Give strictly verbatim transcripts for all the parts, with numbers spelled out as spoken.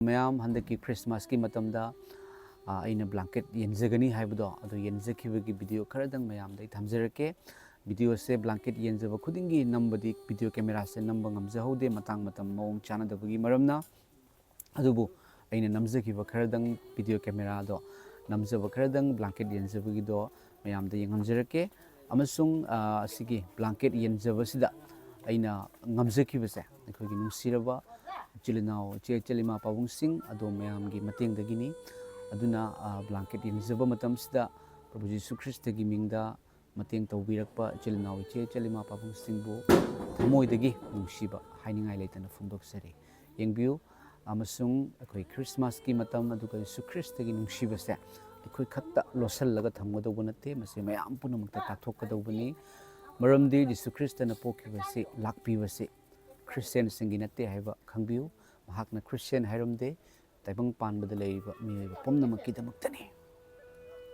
ꯃꯌꯥꯝ, ꯍꯟꯗꯛꯀꯤ ꯈ꯭ꯔꯤꯁꯃꯥꯁꯀꯤ ꯃꯇꯝꯗ, ꯑ, ꯑꯩꯅ blanket ꯌꯦꯟꯖꯒꯅꯤ ꯍꯥꯏꯕꯗꯣ, ꯑꯗꯨ ꯌꯦꯟꯖꯈꯤꯕꯒꯤ video ꯈꯔꯗꯪ ꯃꯌꯥꯝꯗ ꯑꯩ ꯊꯝꯖꯔꯛꯀꯦ꯫ Videoꯁꯦ blanket ꯌꯦꯟꯖꯕ ꯈꯨꯗꯤꯡꯒꯤ ꯅꯝꯕꯗꯤ video cameraꯁꯦ ꯅꯝꯕ ꯉꯝꯖꯍꯧꯗꯦ, ꯃꯇꯥꯡ ꯃꯇꯝ ꯃꯑꯣꯡ ꯆꯥꯟꯅꯗꯕꯒꯤ ꯃꯔꯝꯅ꯫ ꯑꯗꯨꯕꯨ ꯑꯩꯅ ꯅꯝꯖꯈꯤꯕ ꯈꯔꯗꯪ, video cameraꯗꯣ ꯅꯝꯖꯕ ꯈꯔꯗꯪ, blanket ꯌꯦꯟꯖꯕꯒꯤꯗꯣ ꯃꯌꯥꯝꯗ ꯌꯦꯡꯍꯟꯖꯔꯛꯀꯦ꯫ ꯑꯃꯁꯨꯡ, ꯑ, ꯑꯁꯤꯒꯤ blanket ꯌꯦꯟꯖꯕꯁꯤꯗ ꯑꯩꯅ ꯉꯝꯖꯈꯤꯕꯁꯦ, ꯑꯩꯈꯣꯏꯒꯤ ꯅꯨꯡꯁꯤꯔꯕ ꯏꯆꯤꯜ ꯏꯅꯥꯎ, ꯏꯆꯦ ꯏꯆꯜ, ꯏꯃꯥ ꯄꯥꯕꯨꯡꯁꯤꯡ, ꯑꯗꯣꯝ ꯃꯌꯥꯝꯒꯤ ꯃꯇꯦꯡꯗꯒꯤꯅꯤ꯫ ꯑꯗꯨꯅ, ꯑ, blanket ꯌꯦꯟꯖꯕ ꯃꯇꯝꯁꯤꯗ ꯄ꯭ꯔꯚꯨ ꯖꯤꯁꯨ ꯈ꯭ꯔꯤꯁꯇꯒꯤ ꯃꯤꯡꯗ ꯃꯇꯦꯡ ꯇꯧꯕꯤꯔꯛꯄ ꯏꯆꯤꯜ ꯏꯅꯥꯎ, ꯏꯆꯦ ꯏꯆꯜ, ꯏꯃꯥ ꯄꯥꯕꯨꯡꯁꯤꯡꯕꯨ ꯊꯃꯣꯏꯗꯒꯤ ꯅꯨꯡꯁꯤꯕ ꯍꯥꯏꯅꯤꯡꯉꯥꯏ ꯂꯩꯇꯅ ꯐꯣꯡꯗꯣꯛꯆꯔꯤ꯫ ꯌꯦꯡꯕꯤꯌꯨ, ꯑꯃꯁꯨꯡ ꯑꯩꯈꯣꯏ ꯈ꯭ꯔꯤꯁꯃꯥꯁꯀꯤ ꯃꯇꯝ, ꯑꯗꯨꯒ ꯖꯤꯁꯨ ꯈ꯭ꯔꯤꯁꯇꯒꯤ ꯅꯨꯡꯁꯤꯕꯁꯦ ꯑꯩꯈꯣꯏ ꯈꯛꯇ ꯂꯣꯠꯁꯤꯜꯂꯒ ꯊꯝꯒꯗꯧꯕ ꯅꯠꯇꯦ, ꯃꯁꯤ ꯃꯌꯥꯝ ꯄꯨꯝꯅꯃꯛꯇ ꯇꯥꯛꯊꯣꯛꯀꯗꯧꯕꯅꯤ꯫ ꯃꯔꯝꯗꯤ ꯖꯤꯁꯨ ꯈ꯭ꯔꯤꯁꯇꯅ ꯄꯣꯛꯈꯤꯕꯁꯤ, ꯂꯥꯛꯄꯤꯕꯁꯤ ꯈ꯭ꯔꯤꯁꯇꯤꯌꯥꯟꯁꯤꯡꯒꯤ ꯅꯠꯇꯦ ꯍꯥꯏꯕ ꯈꯪꯕꯤꯌꯨ꯫ ꯃꯍꯥꯛꯅ ꯈ꯭ꯔꯤꯁꯇꯤꯌꯥꯟ ꯍꯥꯏꯔꯝꯗꯦ, ꯇꯥꯏꯕꯪ ꯄꯥꯟꯕꯗ ꯂꯩꯔꯤꯕ ꯃꯤꯑꯣꯏꯕ ꯄꯨꯝꯅꯃꯛꯀꯤꯗꯃꯛꯇꯅꯤ꯫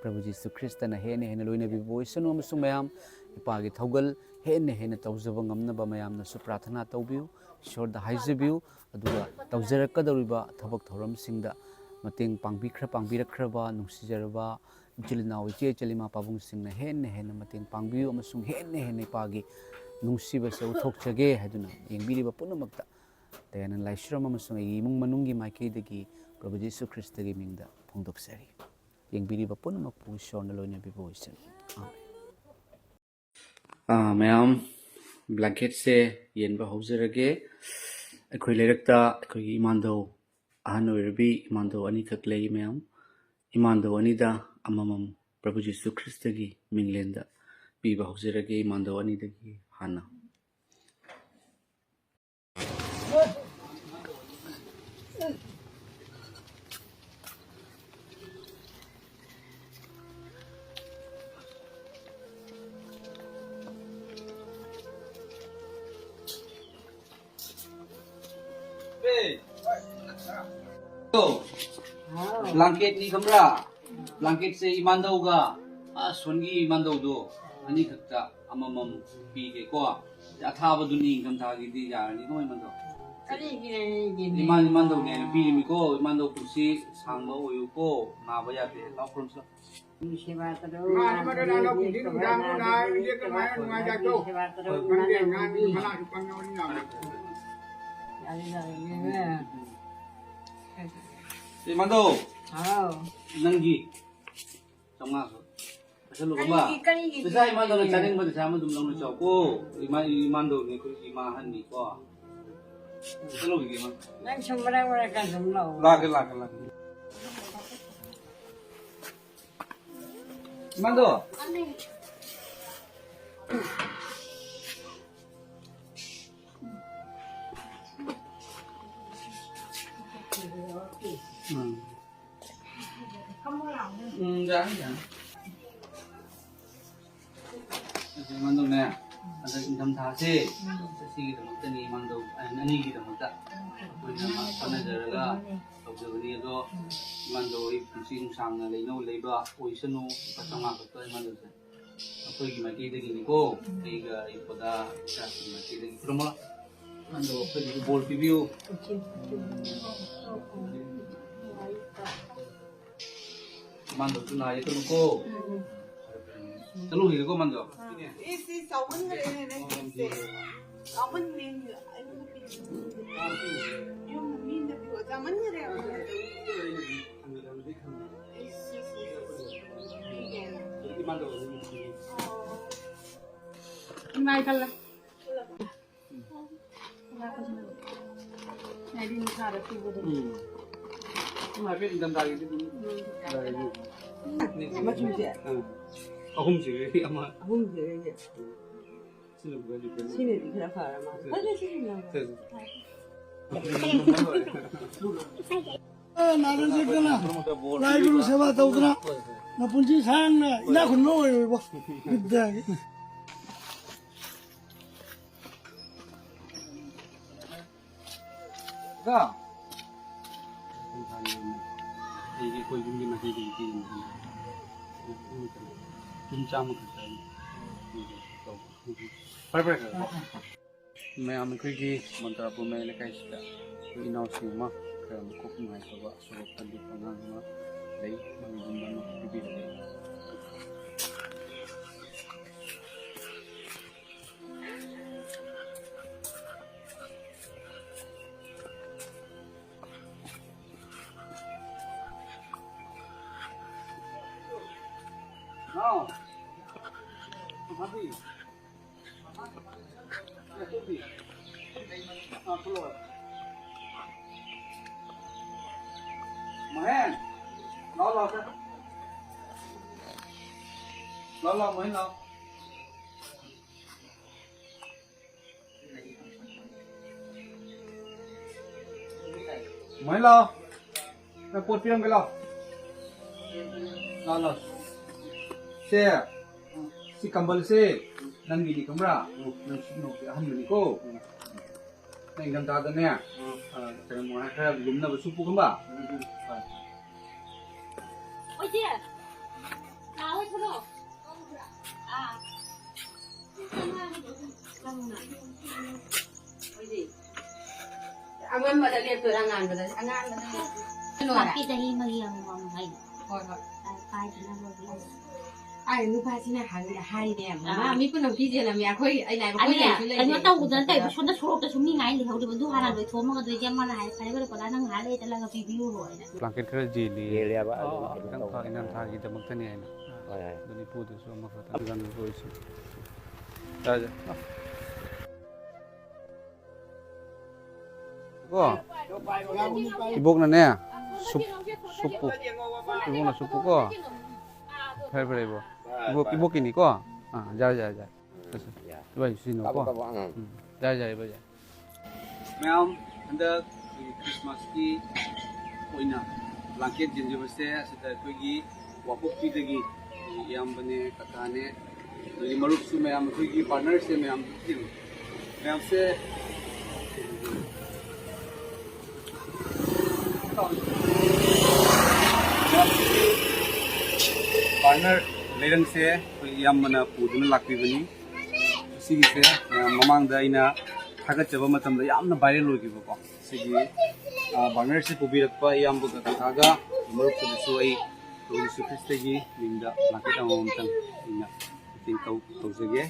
ꯄ꯭ꯔꯚꯨ ꯖꯤꯁꯨ ꯈ꯭ꯔꯤꯁꯇꯅ ꯍꯦꯟꯅ ꯍꯦꯟꯅ ꯂꯣꯏꯅꯕꯤꯕ ꯑꯣꯏꯁꯅꯨ, ꯑꯃꯁꯨꯡ ꯃꯌꯥꯝ ꯏꯄꯥꯒꯤ ꯊꯧꯒꯜ ꯍꯦꯟꯅ ꯍꯦꯟꯅ ꯇꯧꯖꯕ ꯉꯝꯅꯕ ꯃꯌꯥꯝꯅꯁꯨ ꯄ꯭ꯔꯥꯊꯅꯥ ꯇꯧꯕꯤꯌꯨ, ꯏꯁꯣꯔꯗ ꯍꯥꯏꯖꯕꯤꯌꯨ꯫ ꯑꯗꯨꯒ ꯇꯧꯖꯔꯛꯀꯗꯧꯔꯤꯕ ꯊꯕꯛ ꯊꯧꯔꯝꯁꯤꯡꯗ ꯃꯇꯦꯡ ꯄꯥꯡꯕꯤꯈ꯭ꯔ-, ꯄꯥꯡꯕꯤꯔꯛꯈ꯭ꯔꯕ ꯅꯨꯡꯁꯤꯖꯔꯕ ꯏꯆꯤꯜ ꯏꯅꯥꯎ, ꯏꯆꯦ ꯏꯆꯜ, ꯏꯃꯥ ꯄꯥꯕꯨꯡꯁꯤꯡꯅ ꯍꯦꯟꯅ ꯍꯦꯟꯅ ꯃꯇꯦꯡ ꯄꯥꯡꯕꯤꯌꯨ, ꯑꯃꯁꯨꯡ ꯍꯦꯟꯅ ꯍꯦꯟꯅ ꯏꯄꯥꯒꯤ ꯅꯨꯡꯁꯤꯕꯁꯦ ꯎꯠꯊꯣꯛꯆꯒꯦ ꯍꯥꯏꯗꯨꯅ ꯌꯦꯡꯕꯤꯔꯤꯕ ꯄꯨꯝꯅꯃꯛꯇ ꯗꯌꯥꯅꯟ ꯂꯥꯏꯁ꯭ꯔꯝ ꯑꯃꯁꯨꯡ ꯑꯩꯒꯤ ꯏꯃꯨꯡ ꯃꯅꯨꯡꯒꯤ ꯃꯥꯏꯀꯩꯗꯒꯤ ꯄ꯭ꯔꯚꯨ ꯖꯤꯁꯨ ꯈ꯭ꯔꯤꯁꯇꯒꯤ ꯃꯤꯡꯗ ꯐꯣꯡꯗꯣꯛꯆꯔꯤ꯫ ꯌꯦꯡꯕꯤꯔꯤꯕ ꯄꯨꯝꯅꯃꯛꯄꯨ ꯏꯁꯣꯔꯅ ꯂꯣꯏꯅꯕꯤꯕ ꯑꯣꯏꯁꯅꯨ꯫ ꯑꯥꯃꯦꯟ꯫ ꯑꯥ, ꯃꯌꯥꯝ, blanketꯁꯦ ꯌꯦꯟꯕ ꯍꯧꯖꯔꯒꯦ꯫ ꯑꯩꯈꯣꯏ ꯂꯩꯔꯛꯇ ꯑꯩꯈꯣꯏꯒꯤ ꯏꯃꯥꯟꯗꯧ, ꯑꯍꯟ ꯑꯣꯏꯔꯕꯤ ꯏꯃꯥꯟꯗꯧ ꯑꯅꯤꯈꯛ ꯂꯩ, ꯃꯌꯥꯝ꯫ ꯏꯃꯥꯟꯗꯧ ꯑꯅꯤꯗ ꯑꯃꯃꯝ ꯄ꯭ꯔꯚꯨ ꯖꯤꯁꯨ ꯈ꯭ꯔꯤꯁꯇꯒꯤ ꯃꯤꯡꯂꯦꯟꯗ ꯄꯤꯕ ꯍꯧꯖꯔꯒꯦ, ꯏꯃꯥꯟꯗꯧ ꯑꯅꯤꯗꯒꯤ ꯍꯥꯟꯅ꯫ Blanket ni ꯈꯪꯕ꯭ꯔꯥ? Blanketꯁꯦ ꯏꯃꯥꯟꯗꯧꯒ, ꯑꯥ, ꯁꯣꯟꯒꯤ ꯏꯃꯥꯟꯗꯧꯗꯣ ꯑꯅꯤꯈꯛꯇ ꯑꯃꯃꯝ ꯄꯤꯒꯦꯀꯣ꯫ ꯑꯊꯥꯕꯗꯨꯅꯤ, ꯏꯪꯊꯝꯊꯥꯒꯤꯗꯤ ꯌꯥꯔꯅꯤꯀꯣ, ꯏꯃꯥꯟꯗꯧ? ꯀꯔꯤꯒꯤꯅꯣ ꯑꯩꯒꯤꯅꯦ? ꯏꯃꯥꯟ, ꯏꯃꯥꯟꯗꯧꯅꯦ ꯍꯥꯏꯅ ꯄꯤꯔꯤꯃꯤꯀꯣ꯫ ꯏꯃꯥꯟꯗꯧ ꯄꯨꯟꯁꯤ ꯁꯥꯡꯕ ꯑꯣꯏꯌꯨꯀꯣ, ꯅꯥꯕ ꯌꯥꯗꯦ꯫ ꯂꯥꯎ ꯈꯨꯔꯨꯝꯁꯤ ꯂꯥꯎ꯫ ꯁꯦꯕꯥ ꯇꯧꯔꯣ, ꯏꯃꯥ, ꯏꯃꯥ, ꯅꯪ ꯅꯥꯕ ꯅꯨꯡꯊꯤꯟ ꯌꯦꯛꯇꯕ ꯅꯨꯡꯗꯥꯡ ꯅꯥꯕ ꯅꯥꯕ ꯌꯦꯛꯇꯕ ꯅꯨꯡꯉꯥꯏ ꯅꯨꯡꯉꯥꯏ ꯅꯥꯕ ꯌꯥꯗ꯭ꯔꯣ? ꯁꯦꯕꯥ ꯇꯧꯔꯣ, ꯈꯪꯗꯦ, ꯏꯃꯥ ꯉꯥꯡ ꯅꯥꯕ ꯃꯅꯥꯛ ꯄꯪ ꯌꯥꯎꯔꯤ ꯌꯥꯎꯔꯤ꯫ ꯌꯥꯔꯦ, ꯌꯥꯔꯦ, ꯌꯥꯔꯦ꯫ ꯏꯃꯥꯟꯗꯧ, ꯍꯥꯎ꯫ ꯅꯪꯒꯤ ꯆꯥꯝꯃꯉꯥꯁꯨ ꯄꯩꯁꯥ ꯂꯨꯄꯥ ꯑꯃ꯫ ꯀꯔꯤꯒꯤ, ꯀꯔꯤꯒꯤ ꯄꯩꯁꯥ ꯏꯃꯥꯟꯗꯧꯅ ꯄꯤꯔꯤꯒꯦ? ꯆꯥꯅꯤꯡꯕ ꯄꯩꯁꯥ ꯑꯃ ꯑꯗꯨꯝ ꯂꯧꯅ ꯆꯥꯎꯀꯣ꯫ ꯏꯃꯥ, ꯏꯃꯥꯟꯗꯧꯅꯤ ꯑꯩꯈꯣꯏ ꯏꯃꯥ ꯑꯍꯟꯅꯤꯀꯣ꯫ ꯄꯩꯁꯥ ꯂꯧꯈꯤꯒꯦ, ꯏꯃꯥ꯫ ꯅꯪ ꯁꯨꯝ ꯃꯔꯛ ꯃꯔꯛꯇ ꯑꯗꯨꯝ ꯂꯥꯛꯑꯣ꯫ ꯂꯥꯛꯀꯦ, ꯂꯥꯛꯀꯦ, ꯂꯥꯛꯀꯦ꯫ ꯏꯃꯥꯟꯗꯣ꯫ ꯎꯝ꯫ ꯎꯝ, ꯌꯥꯅꯤ, ꯌꯥꯅꯤ꯫ ꯑꯗꯨ ꯏꯃꯥꯟꯗꯧꯅꯦ, ꯍꯟꯗꯛ ꯏꯪꯊꯝꯊꯥꯁꯦ, ꯎꯝ꯫ ꯑꯁꯤꯒꯤꯗꯃꯛꯇꯅꯤ ꯏꯃꯥꯟꯗꯧ, ꯑ, ꯑꯅꯤꯒꯤꯗꯃꯛꯇ ꯑꯩꯈꯣꯏꯅ ꯃꯥ ꯍꯣꯠꯅꯖꯔꯒ ꯇꯧꯖꯕꯅꯤ꯫ ꯑꯗꯣ ꯏꯃꯥꯟꯗꯧ ꯍꯣꯏ ꯄꯨꯟꯁꯤ ꯅꯨꯡꯁꯥꯡꯅ ꯂꯩꯅꯧ, ꯂꯩꯕ ꯑꯣꯏꯁꯅꯨ꯫ ꯂꯨꯄꯥ ꯆꯥꯝꯃꯉꯥ ꯈꯛꯇ ꯏꯃꯥꯟꯗꯧꯁꯦ꯫ ꯑꯩꯈꯣꯏꯒꯤ ꯃꯥꯏꯀꯩꯗꯒꯤꯅꯤꯀꯣ, ꯑꯩꯒ ꯑꯩ ꯈꯨꯗꯥ ꯏꯆꯥꯁꯤꯡꯒꯤ ꯃꯥꯏꯀꯩꯗꯒꯤ ꯈꯨꯔꯨꯝꯃꯣ꯫ ꯑꯗꯣ ꯑꯩꯈꯣꯏꯒꯤꯁꯨ ꯕꯣꯔ ꯄꯤꯕꯤꯌꯨ꯫ ꯃꯥꯟꯗꯣ ꯅꯥ ꯌꯦꯛꯀꯅꯨꯀꯣ꯫ ꯆꯠꯂꯨꯈꯤꯒꯦꯀꯣ, ꯃꯥꯟꯗꯣ꯫ ꯏꯁ, ꯏꯁ, ꯆꯥꯎꯃꯟꯈ꯭ꯔꯦꯅꯦ ꯅꯪꯒꯤꯁꯦ꯫ ꯆꯥꯎꯃꯟꯈ꯭ꯔꯦꯅꯦ꯫ ꯑꯩꯉꯣꯟꯗ ꯄꯤꯕꯤꯌꯨ꯫ ꯌꯨꯝ ꯃꯤꯅ ꯄꯤꯌꯨ꯫ ꯆꯥꯎꯃꯟꯈ꯭ꯔꯦ꯫ ꯏꯃꯥꯏ ꯈꯜꯂꯦ꯫ ꯍꯥꯏꯗꯤ ꯅꯨꯡꯁꯥꯗ ꯁꯨꯕꯗꯣ꯫ ꯎꯝ꯫ ꯁꯨꯝ ꯍꯥꯏꯐꯦꯠ ꯏꯪꯊꯝꯊꯥꯒꯤꯗꯤ ꯑꯗꯨꯝ ꯎꯝ꯫ ꯌꯥꯏꯌꯦ꯫ ꯃꯆꯨꯁꯦ? ꯑꯥ꯫ ꯑꯍꯨꯝꯁꯤꯗꯒꯤ ꯑꯃ꯫ ꯑꯍꯨꯝꯁꯤꯗꯒꯤ꯫ ꯁꯤꯅꯕꯨ ꯈꯔ ꯂꯤꯠꯄ꯫ ꯁꯤꯅꯗꯤ ꯈꯔ ꯐꯔ ꯃꯥꯜꯂꯦ꯫ ꯁꯤ꯫ ꯐꯖꯩ ꯁꯤꯁꯤꯅ꯫ ꯁꯤ, ꯁꯤ꯫ ꯅꯥꯗ ꯌꯦꯛꯇꯅ, ꯂꯥꯏ ꯒꯨꯔꯨ ꯁꯦꯕꯥ ꯇꯧꯗꯅ, ꯅꯄꯨꯟꯁꯤ ꯁꯥꯡꯅ ꯏꯅꯥꯛ ꯈꯨꯟꯕ ꯑꯣꯏꯔꯣꯏꯕꯣ꯫ ꯕꯤꯗ꯭ꯌꯥꯒꯤ꯫ ꯑꯩꯒꯤ ꯑꯩꯈꯣꯏ ꯌꯨꯝꯒꯤ ꯃꯥꯏꯀꯩꯗꯒꯤ ꯄꯤꯔꯤꯅꯤ꯫ ꯌꯨꯝ ꯆꯥꯝꯃ ꯈꯛꯇꯅꯤ꯫ ꯐꯔꯦ, ꯐꯔꯦ, ꯐꯔꯦ꯫ ꯃꯌꯥꯝ ꯑꯩꯈꯣꯏꯒꯤ ꯃꯟꯇ꯭ꯔꯥꯄꯨꯔ ꯃꯌꯥꯏ ꯂꯩꯀꯥꯏꯁꯤꯗ ꯑꯩꯈꯣꯏ ꯏꯅꯥꯎꯁꯤꯡ ꯑꯃ ꯈꯔ ꯃꯀꯣꯛ ꯅꯨꯡꯉꯥꯏꯇꯕ ꯁꯣꯔꯣꯛꯇ ꯂꯦꯞꯄ ꯑꯉꯥꯡ ꯑꯃ ꯂꯩ꯫ ꯃꯥꯒꯤ ꯌꯨꯝꯗ ꯑꯃ ꯄꯤꯕꯤꯔꯛꯑꯦ꯫ ꯍꯥꯎ꯫ ꯃꯍꯦꯟ꯫ ꯂꯥꯛꯑꯣ, ꯂꯥꯛꯑꯣ, ꯁꯦ꯫ ꯂꯥꯛꯑꯣ, ꯂꯥꯛꯑꯣ, ꯃꯍꯦꯟ, ꯂꯥꯛꯑꯣ꯫ ꯃꯍꯦꯟ, ꯂꯥꯛꯑꯣ꯫ ꯅꯪ ꯄꯣꯠ ꯄꯤꯔꯝꯒꯦ, ꯂꯥꯛꯑꯣ꯫ ꯂꯥꯛꯑꯣ, ꯂꯥꯛꯑꯣ꯫ ꯁꯦ, ꯁꯤ ꯀꯝꯕꯜꯁꯦ ꯅꯪꯒꯤꯅꯤ, ꯈꯪꯕ꯭ꯔꯥ? ꯅꯪ ꯁꯤꯖꯤꯟꯅꯧꯁꯦ, ꯑꯍꯟꯕꯅꯤꯀꯣ꯫ ꯅꯪ ꯏꯪꯊꯝꯊꯥꯗꯅꯦ, ꯑ, ꯀꯩꯅꯣ, ꯈꯔ ꯂꯨꯝꯅꯕ ꯁꯨꯞꯄꯨ, ꯈꯪꯕ? ꯍꯣꯏ꯫ ꯑꯣꯏ, ꯆꯦ꯫ ꯂꯥꯛꯑꯣ, ꯊꯣꯛꯂꯛꯑꯣ꯫ ꯑꯥ꯫ ꯑꯉꯟꯕꯗ ꯂꯦꯞꯇꯣꯏꯔꯥ, ꯑꯉꯥꯟꯕꯗ? ꯑꯉꯥꯟꯕꯗ ꯂꯦꯞꯇꯣꯏꯔꯥ? ꯅꯨꯄꯤ ꯆꯍꯤ ꯑꯃꯒꯤ ꯑꯃꯃꯝ ꯍꯥꯏꯅ꯫ ꯍꯣꯏ, ꯍꯣꯏ꯫ ꯀꯥꯏꯗꯅꯕꯒꯤ꯫ ꯑꯩ ꯅꯨꯄꯥꯁꯤꯅ ꯍꯥꯏ-, ꯍꯥꯏꯅꯦ, "ꯃꯃꯥ, ꯑꯥ꯫ ꯃꯤ ꯄꯨꯝꯅꯃꯛ ꯄꯤꯖꯅꯕꯅꯦ, ꯑꯩꯈꯣꯏ, ꯑꯩꯅ ꯍꯥꯏꯕ, ꯑꯩꯈꯣꯏ ꯑꯅꯦ, ꯂꯩꯁꯨ ꯀꯩꯅꯣ ꯂꯩꯇꯦ꯫ ꯇꯧꯗꯅ ꯇꯧꯔꯤꯕ, ꯁꯣꯝꯗ ꯁꯣꯔꯣꯛꯇꯁꯨ ꯃꯤ ꯉꯥꯏ ꯂꯩꯍꯧꯗꯕ, ꯑꯗꯨ ꯍꯥꯟꯅ ꯂꯣꯏꯊꯣꯛꯑꯝꯃꯒ ꯑꯗꯨꯗꯤ ꯑꯃꯅ ꯍꯥꯏ, "ꯐꯔꯦ, ꯐꯔꯦ, ꯄꯣꯂꯥ, ꯅꯪ ꯉꯥꯏꯍꯥꯛ ꯂꯩꯔ ꯆꯠꯂꯒ ꯄꯤꯕꯤꯌꯨꯔꯣ" ꯍꯥꯏꯅ꯫ ꯕ꯭ꯂꯥꯡꯀꯦꯠ ꯈꯔ ꯖꯦꯜꯂꯤ꯫ ꯖꯦꯜꯂꯦꯕ, ꯑꯗꯨꯝ ꯑꯣ, ꯀꯩꯅꯣ ꯈꯤꯇꯪ ꯇꯧꯕ꯫ ꯐ-, ꯏꯪꯊꯝꯊꯥꯒꯤꯗꯃꯛꯇꯅꯤ ꯍꯥꯏꯅ꯫ ꯍꯣꯏ, ꯍꯣꯏ꯫ ꯑꯗꯨꯅꯤ ꯄꯨꯗꯨꯁꯨ ꯑꯃꯈꯛꯇꯪ ꯆꯪꯉꯒ ꯑꯣꯏꯁꯤ꯫ ꯌꯥꯔꯦ, ꯌꯥꯔꯦ꯫ ꯀꯣ? ꯏꯕꯣꯛꯅꯅꯦ, ꯁꯨꯞ, ꯁꯨꯞꯄꯨ꯫ ꯏꯕꯣꯛꯅ ꯁꯨꯞꯄꯨꯀꯣ꯫ ꯐꯔꯦ, ꯐꯔꯦ, ꯏꯕꯣꯛ꯫ ꯏꯕꯣꯛ, ꯏꯕꯣꯛꯀꯤꯅꯤꯀꯣ? ꯑꯥ, ꯌꯥꯔꯦ, ꯌꯥꯔꯦ, ꯌꯥꯔꯦ꯫ ꯎꯝ, ꯌꯥꯔꯦ꯫ ꯏꯕꯥꯏ, ꯁꯤꯖꯤꯟꯅꯧꯀꯣ꯫ ꯀꯥꯞꯄꯣ, ꯀꯥꯞꯄꯣ, ꯑꯪ꯫ ꯎꯝ, ꯌꯥꯔꯦ, ꯌꯥꯔꯦ, ꯏꯕꯥꯏ, ꯌꯥꯔꯦ꯫ ꯃꯌꯥꯝ, ꯍꯟꯗꯛ ꯑꯩꯈꯣꯏꯒꯤ ꯈ꯭ꯔꯤꯁꯃꯥꯁꯀꯤ ꯑꯣꯏꯅ ꯕ꯭ꯂꯥꯡꯀꯦꯠ ꯌꯦꯟꯖꯕꯁꯦ ꯑꯁꯤꯗ ꯑꯩꯈꯣꯏꯒꯤ ꯋꯥꯄꯣꯛꯄꯤꯗꯒꯤ ꯏꯌꯥꯝꯕꯅꯦ, ꯀꯀꯥꯅꯦ, ꯑꯗꯒꯤ ꯃꯔꯨꯞꯁꯨ ꯃꯌꯥꯝ, ꯑꯩꯈꯣꯏꯒꯤ ꯄꯥꯔꯠꯅꯔꯁꯦ ꯃꯌꯥꯝ, ꯃꯌꯥꯝꯁꯦ ꯄꯥꯔꯠꯅꯔ ꯂꯩꯔꯪꯁꯦ ꯑꯩꯈꯣꯏ ꯏꯌꯥꯝꯕꯅ ꯄꯨꯗꯨꯅ ꯂꯥꯛꯄꯤꯕꯅꯤ꯫ ꯁꯤꯒꯤꯁꯦ ꯃꯌꯥꯝ ꯃꯃꯥꯡꯗ ꯑꯩꯅ ꯊꯥꯒꯠꯆꯕ ꯃꯇꯝꯗ ꯌꯥꯝꯅ viral ꯑꯣꯏꯈꯤꯕꯀꯣ, ꯁꯤꯒꯤ, ꯑ, burnerꯁꯤ ꯄꯨꯕꯤꯔꯛꯄ ꯏꯌꯥꯝꯕꯒ ꯀꯀꯥꯒ ꯃꯔꯨꯞꯇꯨꯗꯁꯨ ꯑꯩ ꯄ꯭ꯔꯚꯨ ꯖꯤꯁꯨ ꯈ꯭ꯔꯤꯁꯇꯒꯤ ꯃꯤꯡꯗ blanket ꯑꯃꯃꯝꯇꯪ ꯑꯩꯅ ꯃꯇꯦꯡ ꯇꯧ-, ꯇꯧꯖꯒꯦ꯫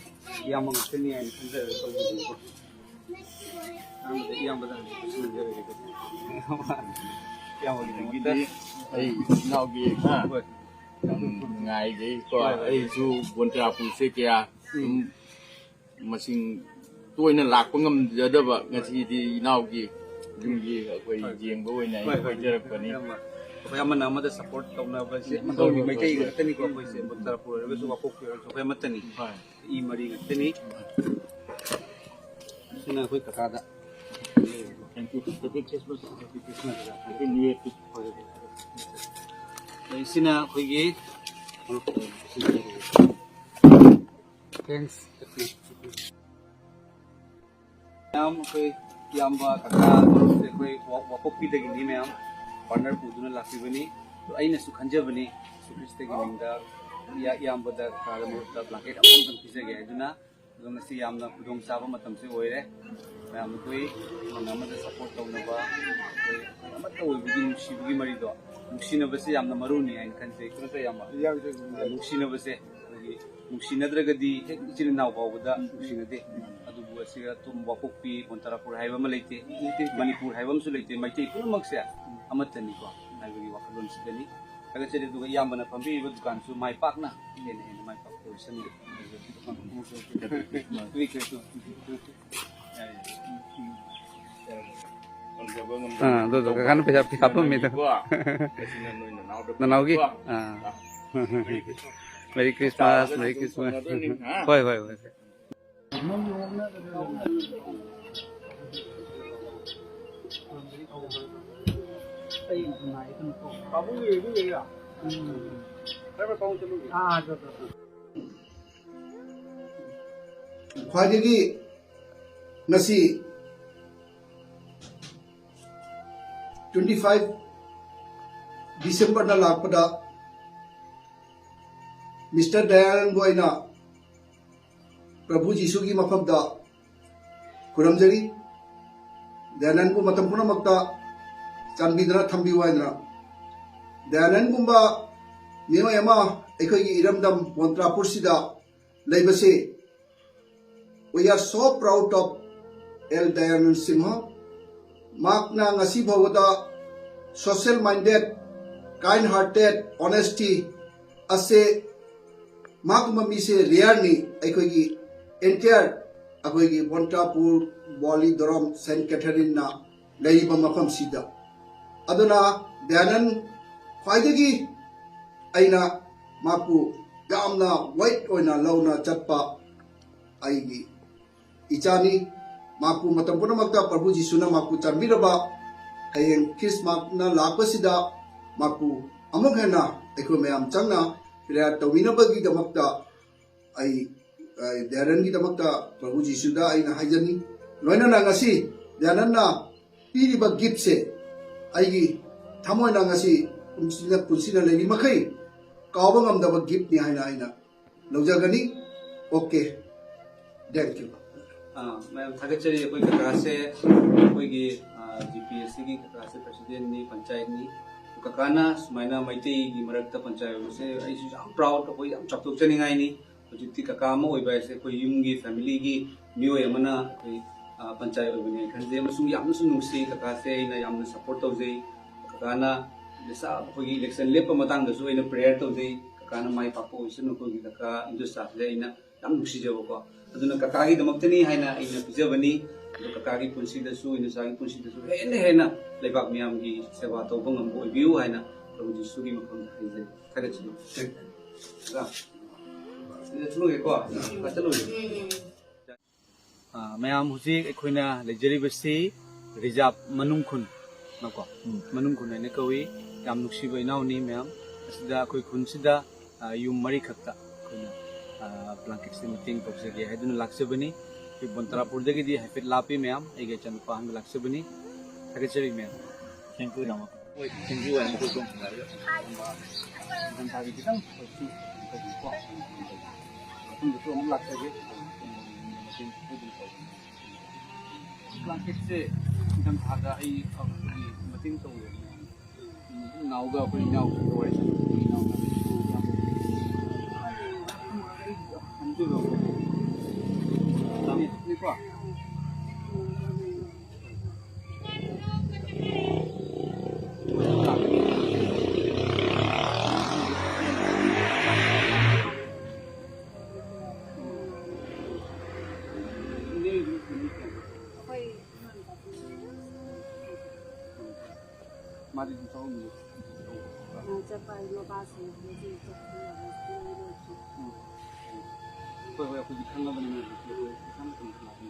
ꯏꯌꯥꯝꯕ ꯉꯥꯛꯇꯅꯤ ꯍꯥꯏꯅ ꯈꯟꯖꯔꯒ ꯇꯧꯖꯒꯦꯀꯣ꯫ ꯑꯍꯥꯟꯕꯗ ꯏꯌꯥꯝꯕꯗ ꯍꯥꯟꯅ ꯁꯤꯟꯖꯔꯒꯦꯀꯣ꯫ ꯏꯌꯥꯝꯕꯒꯤꯗꯃꯛꯇ꯫ ꯑꯗꯒꯤꯗꯤ ꯑꯩ ꯏꯅꯥꯎꯒꯤ, ꯍꯥ? ꯍꯣꯏ꯫ ꯌꯥꯝ ꯅꯨꯡꯉꯥꯏꯖꯩꯀꯣ꯫ ꯍꯣꯏ, ꯍꯣꯏ꯫ ꯑꯩꯁꯨ ꯕꯣꯟꯇ꯭ꯔꯥꯄꯨꯔꯁꯦ ꯀꯌꯥ ꯎꯝ꯫ ꯁꯨꯝ ꯃꯁꯤꯡ ꯇꯣꯏꯅ ꯂꯥꯛꯄ ꯉꯝꯖꯗꯕ, ꯉꯁꯤꯗꯤ ꯏꯅꯥꯎꯒꯤ ꯌꯨꯝꯒꯤ ꯑꯩꯈꯣꯏ ꯍꯣꯏ꯫ ꯌꯦꯡꯕ ꯑꯣꯏꯅ ꯑꯩꯅ ꯍꯣꯏ, ꯍꯣꯏ꯫ ꯀꯣꯏꯖꯔꯛꯄꯅꯤ꯫ ꯑꯩꯈꯣꯏ ꯑꯃꯅ ꯑꯃꯗ support ꯇꯧꯅꯕꯁꯦ ꯍꯣꯏ, ꯍꯣꯏ, ꯃꯩꯇꯩ ꯍꯣꯏ꯫ ꯉꯥꯛꯇꯅꯤꯀꯣ ꯑꯩꯈꯣꯏꯁꯦ꯫ ꯕꯣꯟꯇ꯭ꯔꯥꯄꯨꯔ ꯑꯣꯏꯔꯒꯁꯨ, ꯋꯥꯄꯣꯛꯄꯤ ꯑꯣꯏꯔꯒꯁꯨ ꯑꯩꯈꯣꯏ ꯑꯃꯠꯇꯅꯤ꯫ ꯍꯣꯏ꯫ ꯏ ꯃꯔꯤ ꯉꯥꯛꯇꯅꯤ꯫ ꯁꯤꯅ ꯑꯩꯈꯣꯏ ꯀꯀꯥꯗ꯫ Thank you. Happy Christmas. Happy Christmas. Happy New Year too. ꯍꯣꯏ, ꯍꯣꯏ꯫ ꯁꯤꯅ ꯑꯩꯈꯣꯏꯒꯤ Thanks. ꯃꯌꯥꯝ ꯑꯩꯈꯣꯏ ꯏꯌꯥꯝꯕ, ꯀꯀꯥ, ꯃꯔꯨꯞꯁꯦ ꯑꯩꯈꯣꯏ ꯋꯥ-, ꯋꯥꯄꯣꯛꯄꯤꯗꯒꯤꯅꯤ ꯃꯌꯥꯝ꯫ Burner ꯄꯨꯗꯨꯅ ꯂꯥꯛꯄꯤꯕꯅꯤ꯫ ꯑꯗꯣ ꯑꯩꯅꯁꯨ ꯈꯟꯖꯕꯅꯤ, ꯖꯤꯁꯨ ꯈ꯭ꯔꯤꯁꯇꯒꯤ ꯃꯤꯡꯗ ꯏꯌꯥ-, ꯏꯌꯥꯝꯕꯗ, ꯀꯀꯥꯗ, ꯃꯔꯨꯞꯇ blanket ꯑꯃꯃꯝꯇꯪ ꯄꯤꯖꯒꯦ ꯍꯥꯏꯗꯨꯅ꯫ ꯑꯗꯣ ꯉꯁꯤ ꯌꯥꯝꯅ ꯈꯨꯗꯣꯡꯆꯥꯕ ꯃꯇꯝꯁꯨ ꯑꯣꯏꯔꯦ꯫ ꯃꯌꯥꯝ ꯑꯩꯈꯣꯏ ꯑꯃꯅ ꯑꯃꯗ support ꯇꯧꯅꯕ, ꯑꯩꯈꯣꯏ ꯑꯃꯠꯇ ꯑꯣꯏꯕꯒꯤ ꯅꯨꯡꯁꯤꯕꯒꯤ ꯃꯔꯤꯗꯣ, ꯅꯨꯡꯁꯤꯅꯕꯁꯦ ꯌꯥꯝꯅ ꯃꯔꯨꯅꯤ ꯍꯥꯏꯅ ꯈꯟꯖꯩ꯫ ꯅꯠꯇ꯭ꯔ ꯏꯌꯥꯝꯕ? ꯌꯥꯝ ꯅꯨꯡꯁꯤꯅꯕꯁꯦ ꯑꯩꯈꯣꯏꯒꯤ ꯅꯨꯡꯁꯤꯅꯗ꯭ꯔꯒꯗꯤ ꯍꯦꯛ ꯏꯆꯤꯜ ꯏꯅꯥꯎ ꯐꯥꯎꯕꯗ ꯅꯨꯡꯁꯤꯅꯗꯦ꯫ ꯑꯗꯨꯕꯨ ꯑꯁꯤꯒ ꯇꯨꯝ ꯋꯥꯄꯣꯛꯄꯤ, ꯕꯣꯟꯇ꯭ꯔꯥꯄꯨꯔ ꯍꯥꯏꯕ ꯑꯃ ꯂꯩꯇꯦ, ꯃꯅꯤꯄꯨꯔ ꯍꯥꯏꯕ ꯑꯃꯁꯨ ꯂꯩꯇꯦ, ꯃꯩꯇꯩ ꯄꯨꯝꯅꯃꯛꯁꯦ ꯑꯃꯠꯇꯅꯤꯀꯣ ꯍꯥꯏꯕꯒꯤ ꯋꯥꯈꯜꯂꯣꯟꯁꯤꯗꯅꯤ꯫ ꯊꯥꯒꯠꯆꯔꯤ꯫ ꯑꯗꯨꯒ ꯏꯌꯥꯝꯕꯅ ꯐꯝꯕꯤꯔꯤꯕ ꯗꯨꯀꯥꯟꯁꯨ ꯃꯥꯏ ꯄꯥꯛꯅ ꯍꯦꯟꯅ ꯍꯦꯟꯅ ꯃꯥꯏ ꯄꯥꯛꯄ ꯑꯣꯏꯁꯅꯨ꯫ ꯑꯥ, ꯑꯗꯨꯗꯣ ꯀꯀꯥꯅ ꯄꯩꯁꯥ ꯍꯥꯞꯄꯝꯃꯤꯗꯣ꯫ ꯅꯅꯥꯎꯒꯤ? ꯑꯥ꯫ Merry Christmas, Merry Christmas꯫ ꯍꯣꯏ, ꯍꯣꯏ, ꯍꯣꯏ꯫ ꯈ꯭ꯋꯥꯏꯗꯒꯤ ꯉꯁꯤ twenty five December ꯗ ꯂꯥꯛꯄꯗ Mister ꯗꯌꯥꯅꯟꯗꯕꯨ ꯑꯩꯅ ꯄ꯭ꯔꯚꯨ ꯖꯤꯁꯨꯒꯤ ꯃꯐꯝꯗ ꯈꯨꯔꯨꯝꯖꯔꯤ꯫ ꯗꯌꯥꯅꯟꯕꯨ ꯃꯇꯝ ꯄꯨꯝꯅꯃꯛꯇ ꯆꯥꯟꯕꯤꯗꯨꯅ ꯊꯝꯕꯤꯌꯨ ꯍꯥꯏꯗꯅ꯫ ꯗꯌꯥꯅꯟꯒꯨꯝꯕ ꯃꯤꯑꯣꯏ ꯑꯃ ꯑꯩꯈꯣꯏꯒꯤ ꯏꯔꯝꯗꯝ ꯕꯣꯟꯇ꯭ꯔꯥꯄꯨꯔꯁꯤꯗ ꯂꯩꯕꯁꯤ, we are so proud of L Dayanand Singh. ꯃꯍꯥꯛꯅ ꯉꯁꯤ ꯐꯥꯎꯕꯗ social minded, kind hearted, honesty ꯑꯁꯦ, ꯃꯍꯥꯛꯀꯨꯝꯕ ꯃꯤꯁꯦ ꯔꯦꯌꯔꯅꯤ ꯑꯩꯈꯣꯏꯒꯤ entire, ꯑꯩꯈꯣꯏꯒꯤ ꯕꯣꯟꯇ꯭ꯔꯥꯄꯨꯔ, ꯕꯣꯂꯤ ꯗꯣꯔꯝ, ꯁꯦꯟ ꯀꯦꯊꯔꯤꯟꯅ ꯂꯩꯔꯤꯕ ꯃꯐꯝꯁꯤꯗ꯫ ꯑꯗꯨꯅ ꯗꯌꯥꯅꯟ ꯈ꯭ꯋꯥꯏꯗꯒꯤ ꯑꯩꯅ ꯃꯍꯥꯛꯄꯨ ꯌꯥꯝꯅ ꯋꯦꯠ ꯑꯣꯏꯅ ꯂꯧꯅ ꯆꯠꯄ ꯑꯩꯒꯤ ꯏꯆꯥꯅꯤ꯫ ꯃꯍꯥꯛꯄꯨ ꯃꯇꯝ ꯄꯨꯝꯅꯃꯛꯇ ꯄ꯭ꯔꯚꯨ ꯖꯤꯁꯨꯅ ꯃꯍꯥꯛꯄꯨ ꯆꯥꯟꯕꯤꯔꯕ, ꯍꯌꯦꯡ ꯈ꯭ꯔꯤꯁꯃꯥꯁꯅ ꯂꯥꯛꯄꯁꯤꯗ ꯃꯍꯥꯛꯄꯨ ꯑꯃꯨꯛ ꯍꯦꯟꯅ ꯑꯩꯈꯣꯏ ꯃꯌꯥꯝ ꯆꯪꯅ ꯄ꯭ꯔꯦꯌꯔ ꯇꯧꯃꯤꯟꯅꯕꯒꯤꯗꯃꯛꯇ ꯑꯩ, ꯑꯩ ꯗꯌꯥꯅꯟꯒꯤꯗꯃꯛꯇ ꯄ꯭ꯔꯚꯨ ꯖꯤꯁꯨꯗ ꯑꯩꯅ ꯍꯥꯏꯖꯅꯤ꯫ ꯂꯣꯏꯅꯅ ꯉꯁꯤ ꯗꯌꯥꯅꯟꯅ ꯄꯤꯔꯤꯕ ꯒꯤꯐꯁꯦ ꯑꯩꯒꯤ ꯊꯃꯣꯏꯅ ꯉꯁꯤ ꯄꯨꯟꯁꯤꯗ, ꯄꯨꯟꯁꯤꯅ ꯂꯩꯔꯤ ꯃꯈꯩ ꯀꯥꯎꯕ ꯉꯝꯗꯕ ꯒꯤꯐꯅꯤ ꯍꯥꯏꯅ ꯑꯩꯅ ꯂꯧꯖꯒꯅꯤ꯫ Okay, thank you꯫ ꯑꯥ, ꯃꯌꯥꯝ ꯊꯥꯒꯠꯆꯔꯤ꯫ ꯑꯩꯈꯣꯏ ꯀꯀꯥꯁꯦ ꯑꯩꯈꯣꯏꯒꯤ ꯖꯤ ꯄꯤ ꯑꯦꯁ ꯁꯤꯒꯤ ꯀꯀꯥꯁꯦ ꯄ꯭ꯔꯁꯤꯗꯦꯟꯅꯤ, ꯄꯟꯆꯥꯌꯠꯅꯤ꯫ ꯀꯀꯥꯅ ꯁꯨꯃꯥꯏꯅ ꯃꯩꯇꯩꯒꯤ ꯃꯔꯛꯇ ꯄꯟꯆꯥꯌꯠ ꯑꯣꯏꯕꯁꯦ ꯑꯩꯁꯨ ꯌꯥꯝ ꯄ꯭ꯔꯥꯎꯗ, ꯑꯩꯈꯣꯏ ꯌꯥꯝ ꯆꯥꯎꯊꯣꯛꯆꯅꯤꯡꯉꯥꯏꯅꯤ꯫ ꯍꯧꯖꯤꯛꯇꯤ ꯀꯀꯥ ꯑꯃ ꯑꯣꯏꯕ ꯍꯥꯏꯁꯦ ꯑꯩꯈꯣꯏ ꯌꯨꯝꯒꯤ, ꯐꯦꯃꯤꯂꯤꯒꯤ ꯃꯤꯑꯣꯏ ꯑꯃꯅ ꯑꯩꯈꯣꯏ, ꯑꯥ, ꯄꯟꯆꯥꯌꯠ ꯑꯣꯏꯕꯅꯦ ꯈꯟꯖꯩ, ꯑꯃꯁꯨꯡ ꯌꯥꯝꯅꯁꯨ ꯅꯨꯡꯁꯤ꯫ ꯀꯀꯥꯁꯦ ꯑꯩꯅ ꯌꯥꯝꯅ ꯁꯞꯄꯣꯔꯠ ꯇꯧꯖꯩ꯫ ꯀꯀꯥꯅ ꯄꯩꯁꯥ, ꯑꯩꯈꯣꯏꯒꯤ ꯏꯂꯦꯛꯁꯟ ꯂꯦꯞꯄ ꯃꯇꯥꯡꯗꯁꯨ ꯑꯩꯅ ꯄ꯭ꯔꯦꯌꯔ ꯇꯧꯖꯩ꯫ ꯀꯀꯥꯅ ꯃꯥꯏ ꯄꯥꯛꯄ ꯑꯣꯏꯁꯅꯨ꯫ ꯑꯩꯈꯣꯏꯒꯤ ꯀꯀꯥ ꯏꯟꯗꯣꯆꯥꯁꯦ ꯑꯩꯅ ꯌꯥꯝ ꯅꯨꯡꯁꯤꯖꯕꯀꯣ꯫ ꯑꯗꯨꯅ ꯀꯀꯥꯒꯤꯗꯃꯛꯇꯅꯤ ꯍꯥꯏꯅ ꯑꯩꯅ ꯄꯤꯖꯕꯅꯤ꯫ ꯑꯗꯣ ꯀꯀꯥꯒꯤ ꯄꯨꯟꯁꯤꯗꯁꯨ, ꯏꯟꯗꯣꯆꯥꯒꯤ ꯄꯨꯟꯁꯤꯗꯁꯨ ꯍꯦꯟꯅ ꯍꯦꯟꯅ ꯂꯩꯕꯥꯛ ꯃꯤꯌꯥꯝꯒꯤ ꯁꯦꯕꯥ ꯇꯧꯕ ꯉꯝꯕ ꯑꯣꯏꯕꯤꯌꯨ ꯍꯥꯏꯅ ꯄ꯭ꯔꯚꯨ ꯖꯤꯁꯨꯒꯤ ꯃꯐꯝꯗ ꯍꯥꯏꯖꯔꯤ꯫ ꯊꯥꯒꯠꯆꯔꯤ꯫ ꯀꯀꯥ, ꯁꯤꯗ ꯆꯠꯂꯨꯒꯦꯀꯣ꯫ ꯀꯀꯥ, ꯆꯠꯂꯨꯒꯦ꯫ ꯑꯥ, ꯃꯌꯥꯝ ꯍꯧꯖꯤꯛ ꯑꯩꯈꯣꯏꯅ ꯂꯩꯖꯔꯤꯕꯁꯤ ꯔꯤꯖꯥꯕ ꯃꯅꯨꯡ ꯈꯨꯟ ꯅꯀꯣ꯫ ꯃꯅꯨꯡ ꯈꯨꯟ ꯍꯥꯏꯅ ꯀꯧꯏ꯫ ꯌꯥꯝ ꯅꯨꯡꯁꯤꯕ ꯏꯅꯥꯎꯅꯤ ꯃꯌꯥꯝ꯫ ꯑꯁꯤꯗ ꯑꯩꯈꯣꯏ ꯈꯨꯟꯁꯤꯗ, ꯑꯥ, ꯌꯨꯝ ꯃꯔꯤꯈꯛꯇ ꯑꯩꯈꯣꯏꯅ, ꯑꯥ, ꯕ꯭ꯂꯥꯡꯀꯦꯠꯁꯤꯗ ꯃꯇꯦꯡ ꯇꯧꯖꯒꯦ ꯍꯥꯏꯗꯨꯅ ꯂꯥꯛꯆꯕꯅꯤ꯫ ꯑꯩꯈꯣꯏ ꯕꯣꯟꯇ꯭ꯔꯥꯄꯨꯔꯗꯒꯤꯗꯤ ꯍꯥꯏꯐꯦꯠ ꯂꯥꯞꯄꯤ ꯃꯌꯥꯝ꯫ ꯑꯩꯒꯤ ꯏꯆꯥꯅꯨꯄꯥ ꯑꯍꯟꯒ ꯂꯥꯛꯆꯕꯅꯤ꯫ ꯊꯥꯒꯠꯆꯔꯤ ꯃꯌꯥꯝ꯫ Thank you, ꯇꯥꯃꯣ꯫ ꯍꯣꯏ, ꯁꯤꯡꯖꯨ ꯑꯣꯏꯅ ꯑꯩꯈꯣꯏ ꯁꯣꯝ ꯊꯥꯔꯒ ꯏꯪꯊꯝꯊꯥꯒꯤ ꯈꯤꯇꯪ ꯁ꯭ꯋꯤꯠ ꯇꯧꯕꯤꯀꯣ꯫ ꯃꯊꯪꯗꯁꯨ ꯑꯃꯨꯛ ꯂꯥꯛꯆꯒꯦ꯫ ꯃꯇꯦꯡ ꯈꯤꯇꯪ ꯑꯗꯨꯝ ꯇꯧꯕꯤꯌꯨ꯫ ꯕ꯭ꯂꯥꯡꯀꯦꯠꯁꯦ ꯅꯤꯡꯊꯝ ꯊꯥꯗ ꯑꯩ ꯑꯩꯈꯣꯏꯒꯤ ꯃꯇꯦꯡ ꯇꯧꯋꯦ꯫ ꯏꯅꯥꯎꯒ ꯑꯩꯈꯣꯏ ꯏꯅꯥꯎꯒ ꯋꯥꯔꯤ ꯁꯥꯟꯅꯕ, ꯑꯩꯈꯣꯏ ꯏꯅꯥꯎꯅ ꯈꯟꯕꯤꯕ ꯀꯣ꯫ ꯃꯥꯗꯤ ꯑꯗꯨꯝ ꯊꯧꯔꯝꯃꯤ꯫ ꯑ, ꯆꯠꯄ ꯍꯥꯏꯗꯤ ꯃꯄꯥꯁꯤꯡ ꯍꯧꯖꯤꯛ ꯆꯠꯄ ꯌꯥꯕ ꯁ꯭ꯀꯨꯜ ꯂꯣꯏꯈ꯭ꯔꯦ꯫ ꯎꯝ꯫ ꯍꯣꯏ, ꯍꯣꯏ, ꯑꯩꯈꯣꯏꯗꯤ ꯈꯪꯉꯕꯅꯤꯅ ꯍꯧꯖꯤꯛꯇꯤ ꯑꯩꯈꯣꯏ ꯏꯁꯥ ꯃꯇꯝꯗ ꯂꯥꯛꯑꯦ꯫